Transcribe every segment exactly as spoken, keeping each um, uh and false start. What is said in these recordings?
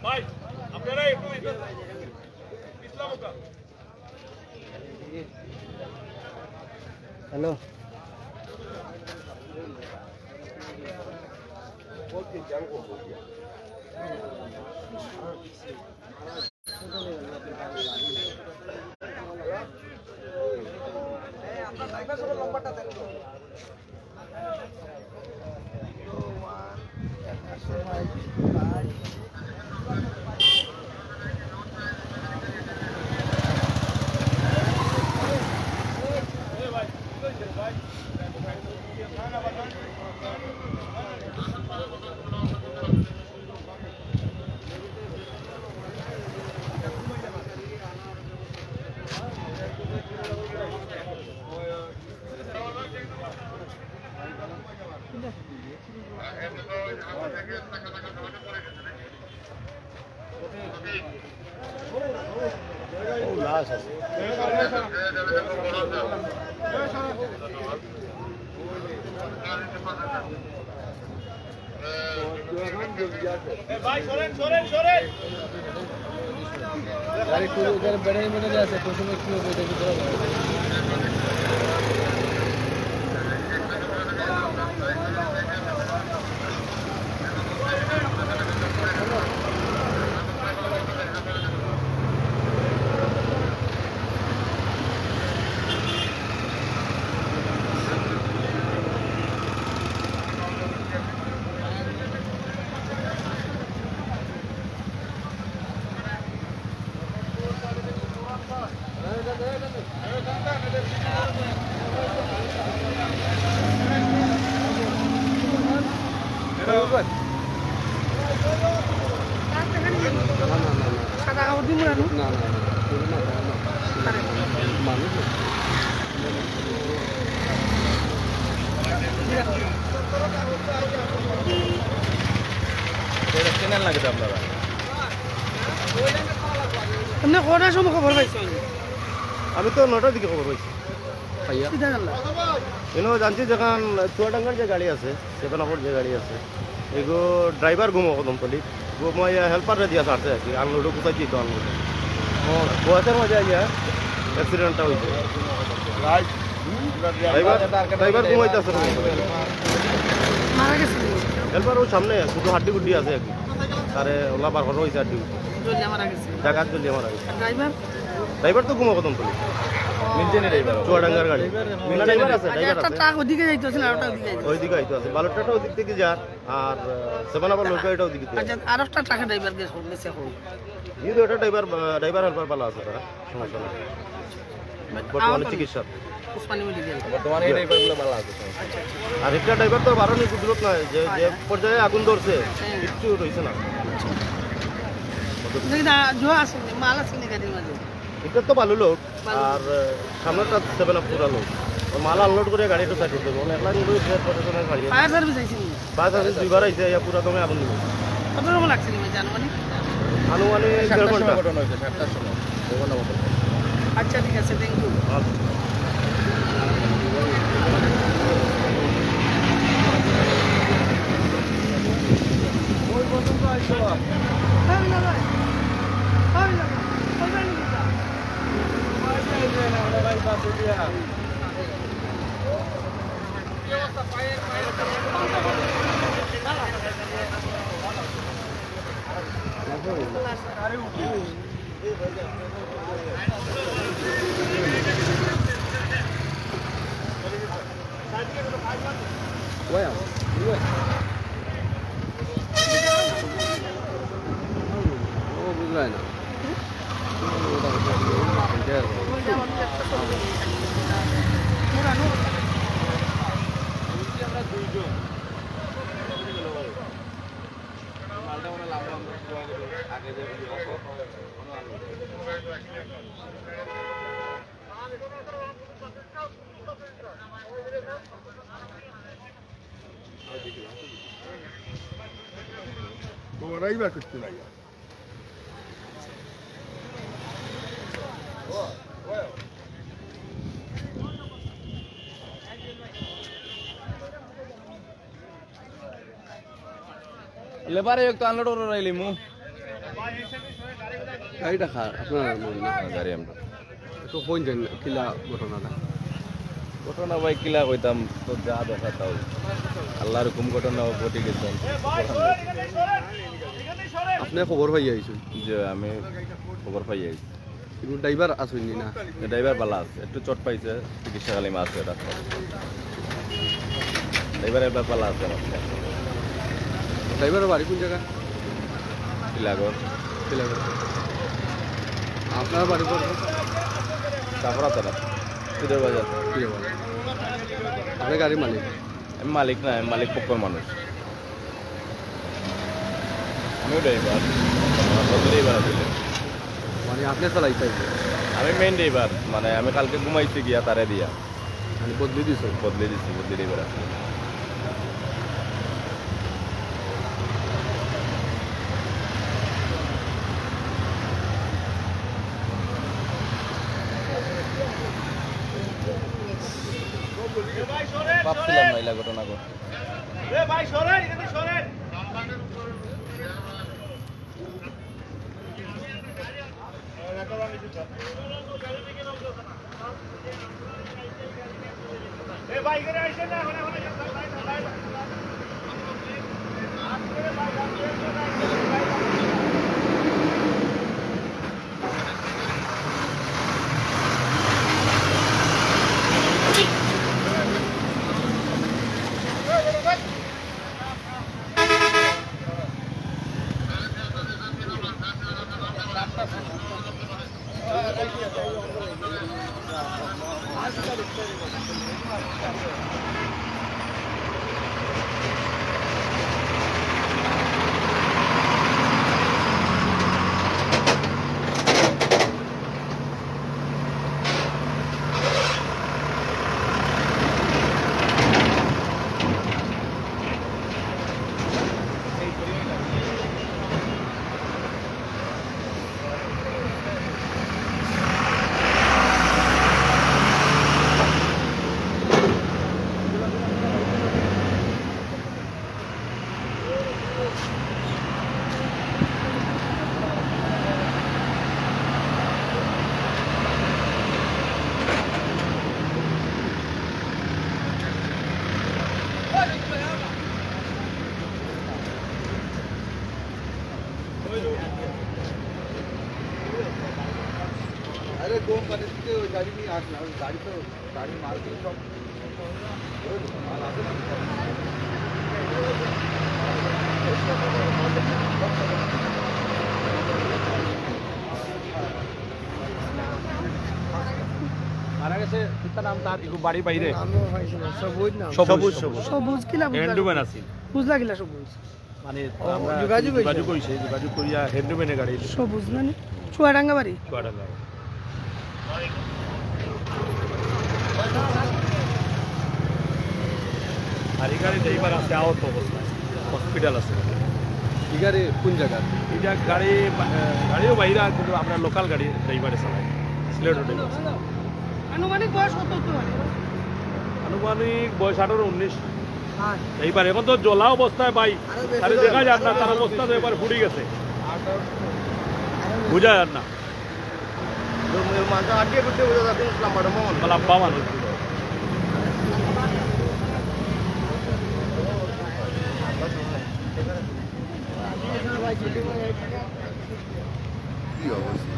ভাই, আপনারা একটু এদিকে পিছলা মুখা। হ্যালো। সাদা কাপড় দিব না, না? না, না, না, না, না, না, না, না, না, মানুষ না। এটা চ্যানেল নাকি তো আপনারা? আপনি কটার সময় খবর পাইছেন? আমি তো নটার দিকে খবর পাইছি। ভাইয়া। কিতা জানলা? এনে জানছি যেখান চুয়াডাঙ্গার যে গাড়ি আছে, সেভেন আপর যে গাড়ি আছে, এগো ড্রাইভার ঘুমো কদমতলি, ঘুমাইয়া হেল্পাররে দিয়া ছাড়ছে আর কি, আনলোডও কোথায় দিত আনলোড। ও, বয়সের মাঝে আইয়া অ্যাক্সিডেন্টটা হয়েছে। ড্রাইভার, ড্রাইভার ঘুমাইতেছে। মারা গেছে? হেল্পার ওর সামনে শুধু হাড্ডি গুড্ডি আছে আর কি, তারে ওলা বার করা হয়েছে হাড্ডি গুড্ডি। জ্বলিয়া মারা গেছে? জায়গাত জ্বলিয়া মারা গেছে। আর ড্রাইভার? ড্রাইভার তো ঘুমো কদমতলি। নিজে নেই ড্রাইভার। চুয়াডাঙ্গার গাড়ি। না, ড্রাইভার আছে, আচ্ছা, ড্রাইভার একটা আছে। ট্রাক ওদিকে যাইতেছিল, আর ওটা ওদিকে যাইতেছিল। ওইদিকে আইতো আছে, বারোটাটা ওদিক থেকে যার, আর, আহ, সেভেন আবার লোক এটা ওদিকে দিয়ে। আচ্ছা, আর একটা ট্রাকের ড্রাইভার গেছে, গেছে এখন। এই তো এটা ড্রাইভার, আহ, ড্রাইভার হেল্পার ভালো আছে তারা, সমস্যা নেই। বর্তমানে আমার চিকিৎসা। উসমানী মেডিকেল। বর্তমানে এই ড্রাইভারগুলো ভালো আছে। আচ্ছা, আচ্ছা। আর একটা ড্রাইভার তো বারো নি কুদরত নাই, যে, যে পর্যায়ে আগুন ধরছে, হ্যাঁ। কিচ্ছু রইছে না। দেখি না, জো আছে, মাল আছে নি গাড়ির মাঝে? এটা তো ভালো লোক, ভালো। আর, আহ, সামনেটা সেভেন আপ পুরা লোক। ও মাল আনলোড করে গাড়ি একটু সাইড করতে হবে। মানে, একলা কিন্তু ফের প্রশাসনের গাড়ি। ফায়ার সার্ভিস আইছে নি? ফায়ার সার্ভিস দুইবার আইছে, ইয়া পুরা দমে আগুন দিল। কত সময় লাগছে নি ভাই, আনুমানিক? আনুমানিক দেড় সাতটার ঘন্টা। সময় ঘটনা হয়েছে, সাতটার সময়। দেড় ঘন্টা মতো। আচ্ছা, ঠিক আছে, থ্যাংক ইউ। আচ্ছা। ও বুঝলাই না। ড্রাইভার করতে নাই। লেবার এক তো আনলোড করে রাইলিমু। গাড়িটা খার, আপনার মনে না? হ্যাঁ, গাড়ি আমরা। তো কোন জান কিলা ঘটনাটা? ঘটনা ভাই কিলা কইতাম, তো যা দেখা তাও। আল্লাহর হুকুম ঘটনা ঘটে গেছে। আপনি খবর পাই আইছেন? যে আমি খবর পাই আইছি। কিন্তু ড্রাইভার আছইন নি না? ড্রাইভার বালা আছে, একটু চোট পাইছে, চিকিৎসাকালীন আছে ডাক্তার। ড্রাইভার একবার বালা আছে আমার। ড্রাইভার বাড়ি কোন জায়গা? টিলাগড়। টিলাগড়। আপনার বাড়ি কোন? চাপড়া তারা, সিদ্ধের বাজার। সিদ্ধের বাজার। আপনি গাড়ির মালিক? আমি মালিক না, আমি মালিক পক্ষর মানুষ। আমিও ড্রাইভার, আমার বদলি ড্রাইভার আছে। মানে আপনি চালাইছেন? আমি মেইন ড্রাইভার, মানে আমি কালকে ঘুমাইছি গিয়া তারে দিয়া। মানে বদলি দিছো? বদলি দিছি, বদলি ড্রাইভার আছে। ভাবছিলাম না এলা ঘটনা ঘটে। আরে, কোন পানি থেকে ওই গাড়ি নিয়ে আসলাম, ওই গাড়ি তো, গাড়ি মাল দিয়ে সব। মারা গেছে, কিতা নাম তার? একটু বাড়ি বাইরে। নামও পাইছি না, সবুজ নাম। সবুজ, সবুজ। সবুজ কিলা বুঝলা? হ্যান্ডম্যান আছিল। বুঝলা কিলা সবুজ? মানে ও, আমরা যোগাযোগ হইছে। যোগাযোগ হইছে, যোগাযোগ করিয়া হ্যান্ডম্যানে গাড়ি। সবুজ মানে? চুয়াডাঙ্গা বাড়ি? চুয়াডাঙ্গা। আর এই গাড়ি ড্রাইভার আছে আহত অবস্থায়, হসপিটাল আছে। এই গাড়ি কোন জায়গা? এটা গাড়ি বা-, আহ, গাড়িও বাইরা, কিন্তু আমরা লোকাল গাড়ি ড্রাইভারে চালাই, সিলেটের ড্রাইভার। আনুমানিক বয়স কত হতে পারে? আনুমানিক বয়স আঠারো উনিশ। হ্যাঁ। এইবার এখন তো জ্বলা অবস্থায় ভাই, আরো বেশি আরে দেখা যায় না, তার অবস্থা তো এবার ফুটি গেছে, বুঝা যায় না। মাঝে আটিয়ে টুটিয়ে বোঝা যাচ্ছে, লাম্বা টাম্বা মানুষ। লাম্বা মানুষ। কি অবস্থা?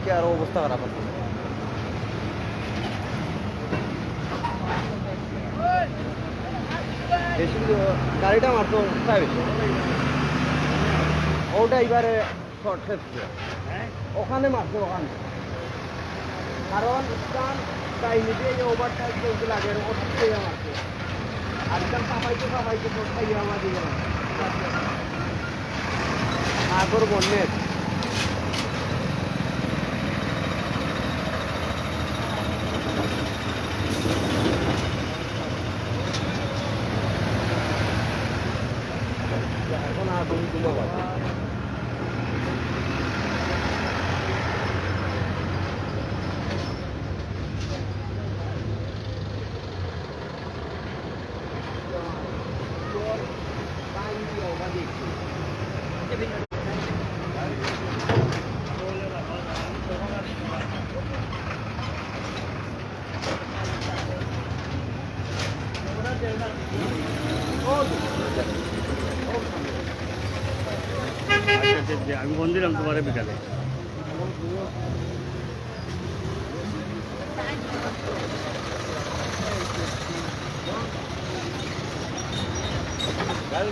কি আরো অবস্থা খারাপ আছে। বেশি গাড়িটা মারছে, অবস্থা বেশি। ওটা এবারে শর্ট খেপছে। ওখানে মারছে, ওখানে। কারণ ইখান তাই নিজে এই ওভারটেক চলতে লাগে, ওটা দিয়ে মারছে। আর ইখান চাপাইতে চাপাইতে শর্ট খাইয়া আমার দিয়ে মারছে। আগর বন্যের। এখন আর তুমি তোমার বাবা। আচ্ছা, আচ্ছা, আচ্ছা, আমি ফোন দিলাম তোমারে বিকালে। গাড়ি